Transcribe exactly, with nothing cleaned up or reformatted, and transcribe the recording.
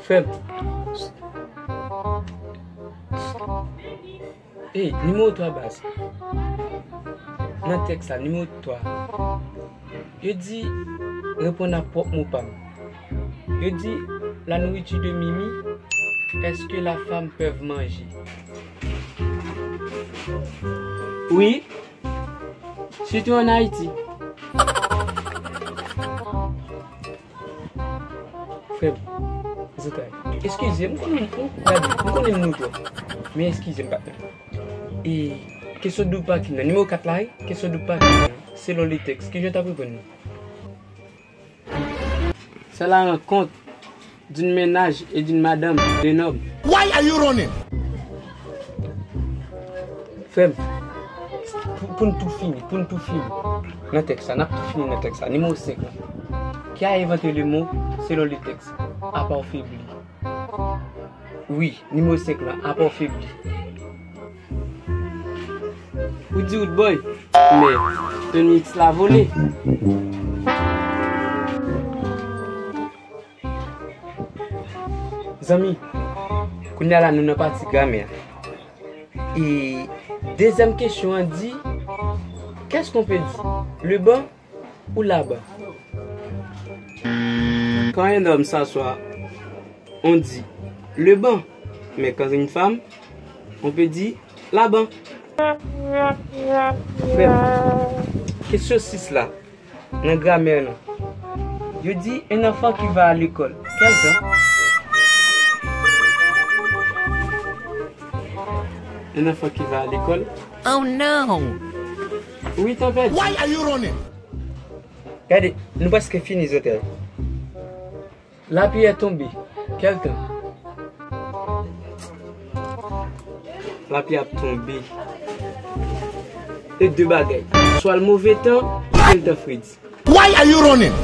Frè m. Ey, nimewo twa baz. Nan tèks la, nimewo twa. Yo di, reponn a pwòp mo pa m. Yo di, la nourriture de Mimi, est-ce que la femme peuvent manger? Wi, sitou ann Ayiti. Frè m, Zotay, eskize, m konnen m, m, gade, m konnen m nou twò. Men eskize m, patnè. E, kesyon double parking nan, nimewo kat la, wi, kesyon double parking nan, selon le tèks, kijan w t ap reponn li? C'est la rencontre d'une ménage et d'une madame, d'un homme. Why are you running? Frè m, pou, pou n tou fini, pou n tou fini nan tèks la, n ap tou fini nan tèks la. Nimewo senk la. Qui a inventé le mot, selon le texte, affaibli? Wi, nimewo senk la, affaibli. Ou di Roodboy, men Tony X la vole. Zanmi, kounye a la nou nan pati gramè a. E dezyèm kesyon an di, qu'est-ce qu'on peut dire? Le banc ou la banc? Quand un homme s'assoit, on dit le banc. Mais quand une femme, on peut dire la banc. Frè m, kesyon sis la, nan gramè nan, yo di un enfant qui va à l'école. Quel temps? Un enfant qui va à l'école. Oh no! Wi, tanpèdi. Why are you running? Gade, nou prèske fini, Zotay. Lapli ap tonbe. Quel temps? Lapli ap tonbe. E de bagay. Swa l move tan, oubyen l tan fredi. Why are you running?